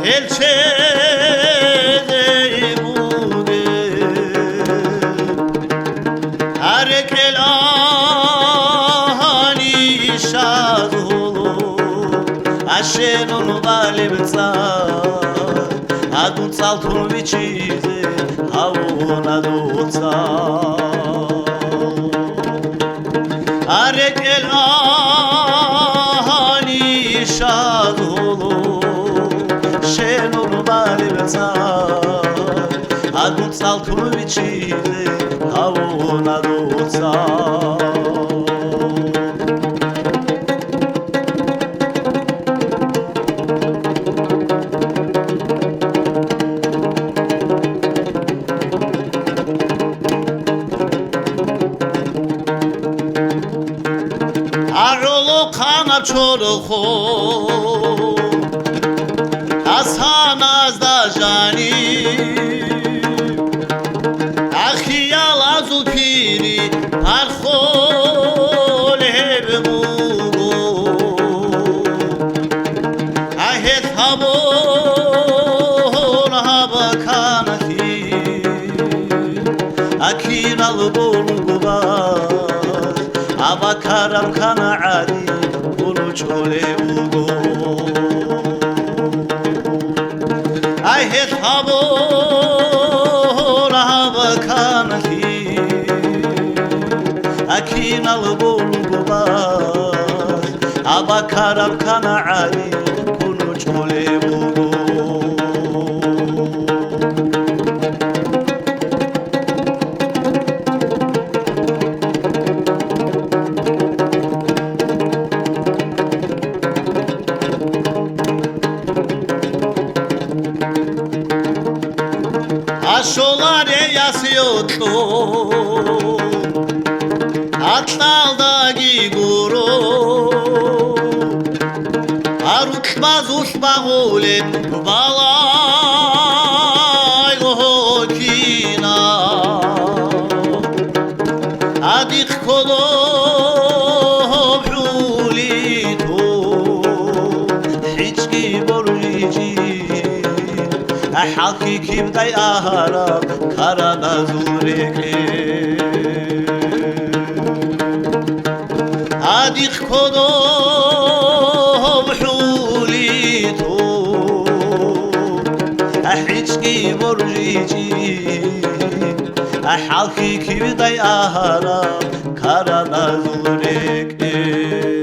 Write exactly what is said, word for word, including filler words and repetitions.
Гьел чезе бугеб гьарекъел агьанищ азулу, ащенун балеб цӀар, гьадун цӀалтун вичизе гьавуна дуца. Гьарекъел агьанищ азулу, щенун балеб цӀар, гьадун цӀалтун вичизе гьавуна дуца. АгӀолохъанаб чорхол асаназда жаниб, ахиялазул пири пархол гьеб буго. Гьагьел гьабун гьаб канлъи, а кинал бунгубаз, Абакараб КангӀади кунучӀулев вуго. Гьагьел гьабун гьаб канлъи, а кинал бунгубаз, Абакараб КангӀади кунучӀулев вуго. Ашоларияс йокьун, акьалдаги гуро, арукьбазулъ багъулеб балай гьокина. Адихъ кодоб хӀули тун, хӀичӀги боржичи, хӀалхьи кибдай агьараб карадазул рекӀел. Адихъ кодоб хӀули тун, хӀичӀги боржичи, хӀалхьи кибдай агьараб карадазул рекӀел.